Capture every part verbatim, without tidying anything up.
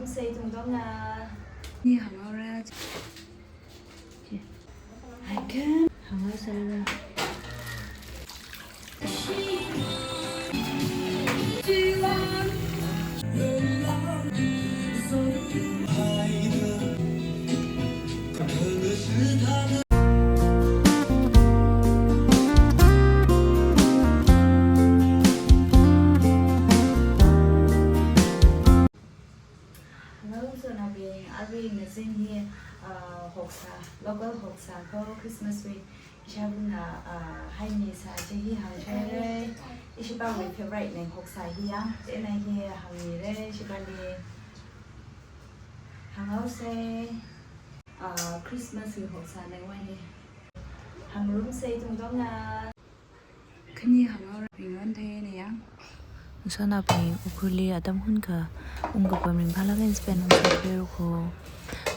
Sei tungdong na. Ni hānghaora. Hai ka, hānghaosei ra. Hello, sanaobing, arui ngazin hi, uh, hoksā, local hoksā ko Christmas wui ishāvana, uh, haimi sā chi hi hāngshai. Ishipāwui favorite na hoksā hi ya. Chieina hi hāngmira, ishipāli. Hānghaosei, uh, Christmas wui hoksā na wa hi. Hāngrumsei tungdong na. Khani hānghaora ringron thei na ya. Sanaobing, Ukhrulli atam hunakha ungkapam ringphālāk eina spend ungsāthuihaira ko.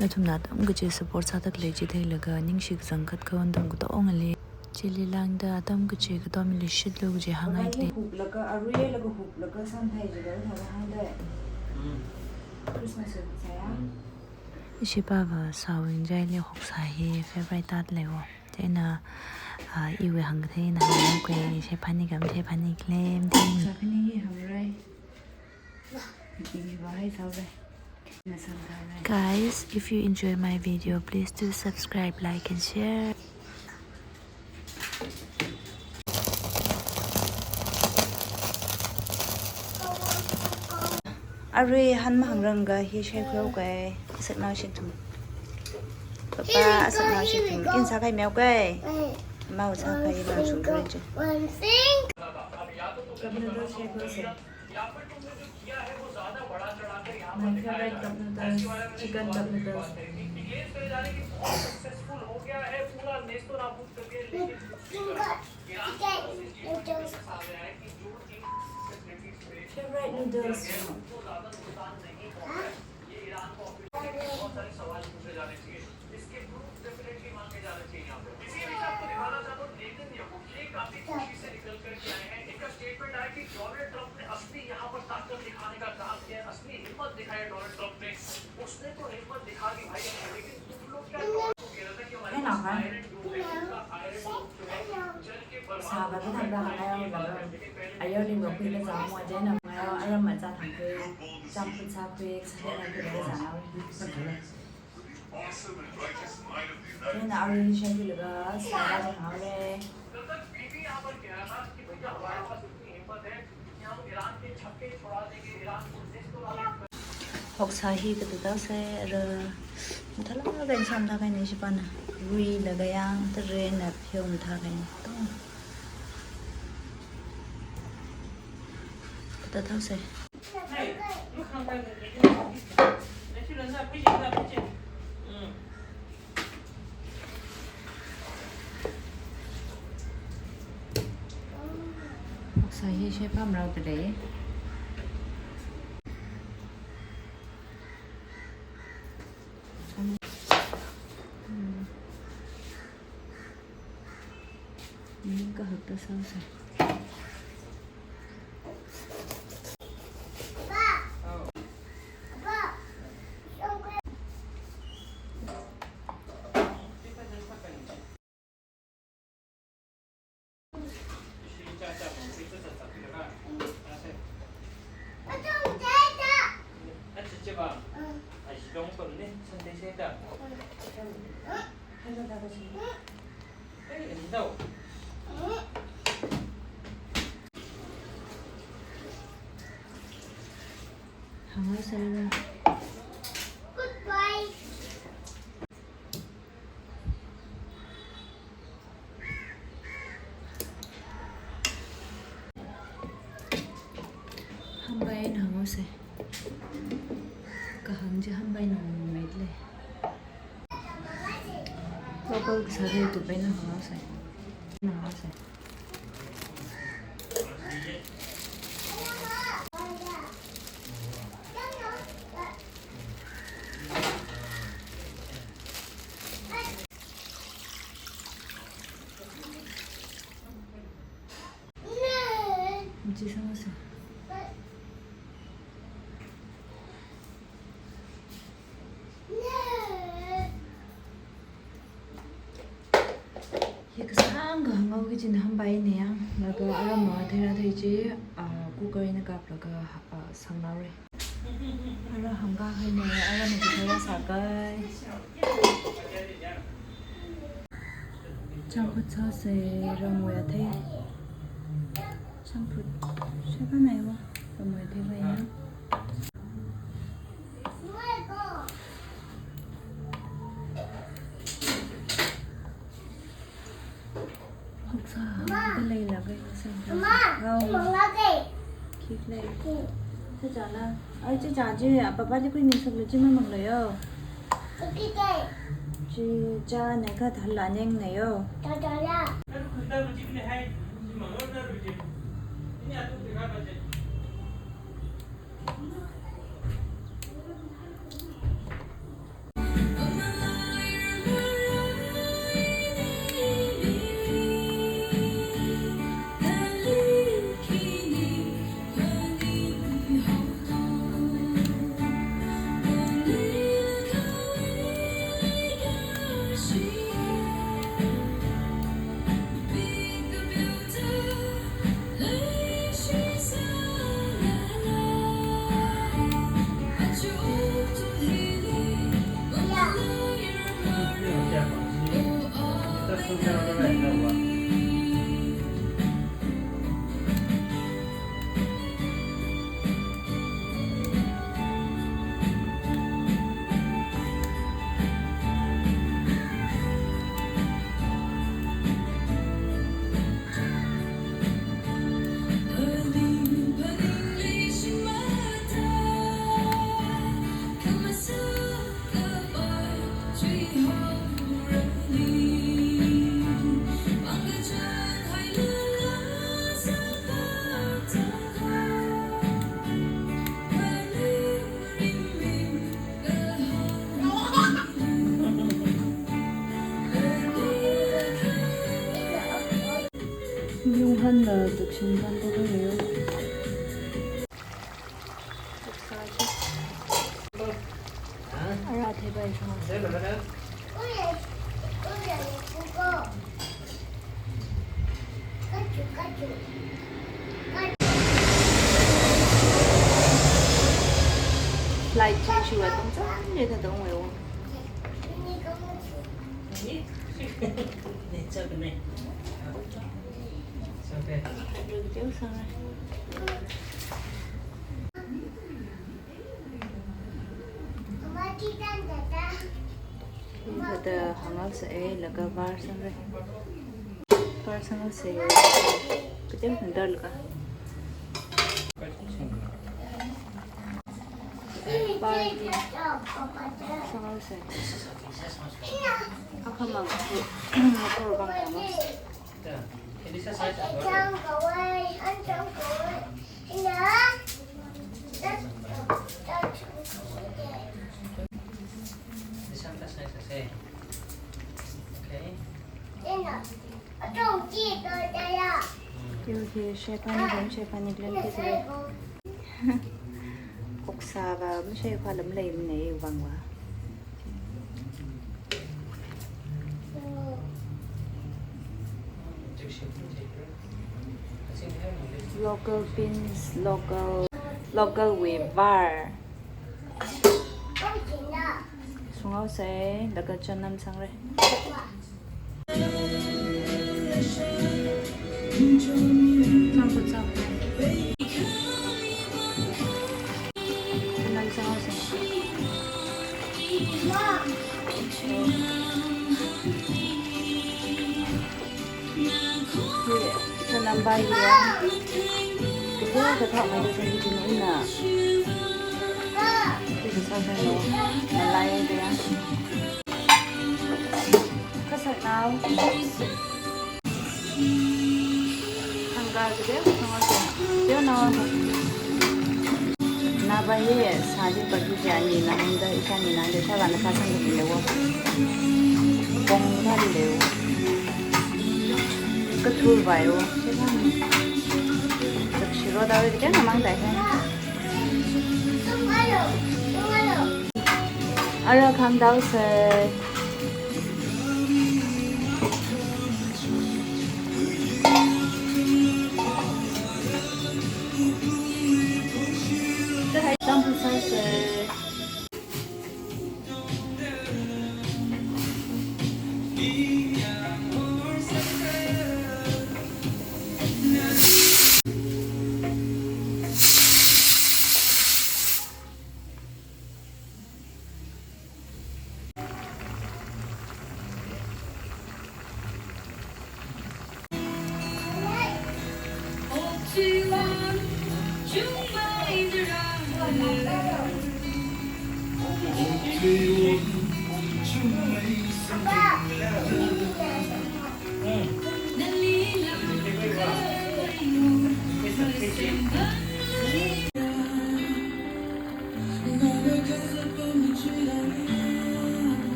Nathumna atam kachi support sāda khalei chi theilaga ningshi kachangkhat kha ungtung katongali. Chili lāngda atam kachi katomli shitlu kaji hāngngai le. Huplaga, aruilaga huplaga samphai jilaga hānga hāngda. Mm. Christmas hoksā ya. Mm. Ishipāva sāwui ngachaili hoksā hi favorite tāda lei wo. Chieina, ah, iwui hāngkathei na hāngkhui, share phāni kam share phāni khalei, mting. Sākhani hi hāngrai. Iva hai sārai. Na sārai. Guys, if you enjoy my video, please do subscribe, like and share. Arui han mahāngranga hi shaikhui haokai, asatnao shithum. Papa, asatnao shithum. Ina sākahai mihaokai. Mao sākahai mao shukri je. Cup noodles shaikhuihaosei. My favorite cup noodles, chicken cup noodles. Favorite noodles. Hai na hai. Sāva kathāda hāngai, ayarli va khuilaga zāmo, chieina ngai ayar machā thangkhui, champut sākhui, sākhui na khuilaga zānao. Chieina arui shaikhuilaga sāva hāngaile. Hoksā hi katathaosei ra, mathālāk eina samphākahai ni ishipāna. Ruilaga yang, tarena pheomathākahai ni. Katathaosei. Hoksā hi shepam rao tadei. Hmm. Ning kahak ta sāsei. Hāngaosei ra. Goodbye. Hāngpai eina hāngaosei. Kahāng chi hāngpai eina hāngmeile. Local kasā hi tupai eina hāngaosei. Hāngaosei. Chi sāsei. Ang kahāng kitchen hāngpaina ya, laga ara matheira thei chi, ah, cooker eina kaplaga, ah, sangnaora. Ara hāngkahai ne, ara mati kaya sākai. Changphut sāsa, ramwui athei. Changphut, sheba naiwa, ramwui athei kaya. Hoksa, mama, khalei la kai na sa. Mama, ngau. Mama kai. Khikhalei. Hmm. Chachāla. Ai, chachā chi, papa li khuimisaklu chi mamanglu yo. Khikhalei. Chi chāna kathāla ningna yo. Chachāla. Yunghanla zakshin pan to kayo. Ara theipai shong. Flight change wa tong chang le ta tong weo. Ne chak ne. It's okay. Hithāda hānghaosa e, laga vār sangra. Vār sanghaosa e. Kateokha darlaga. Vār sanghaosa e. Akhamang, mathor bang hānghaosa. Yo, hi shepani dam, shepani glen ki se. Oksāva mashei phalam leimana vangva. Local beans, local, local wui vār. Sanghaosa e, laga chanam sangra. Chanam sanghaosa. Chanam bai ya. Kathā kathā mai da chanam ina. Kathā kathā mai da. Malai da ya. Kasā nao. Hāngkahai de, hāngkahai de. Yo, nao. Nava hi, sāli pagi hi ani na hāngda, ika ni na de, tava na kasang de lewo. Pong da lewo. Kathur vai wo. Shiro da de, na mang da hai. Ara khangdao se.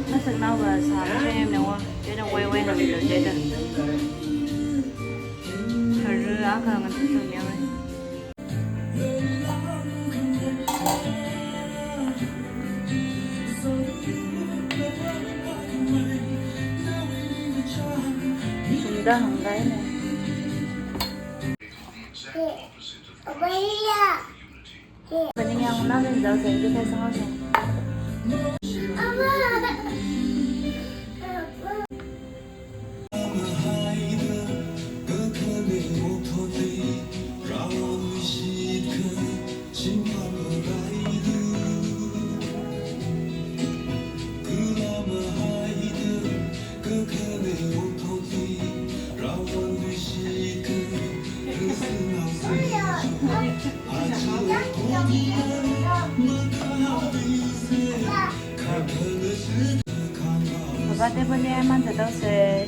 Masaknaova sāra shemnewa, chieina waiwai nang lo chieina. Kharā akha ngathathang newa. Sunda hāngkahaina. Phaningyanglāk eina zāsei, hithāsang haosei. Baba, table li aman zat haosei.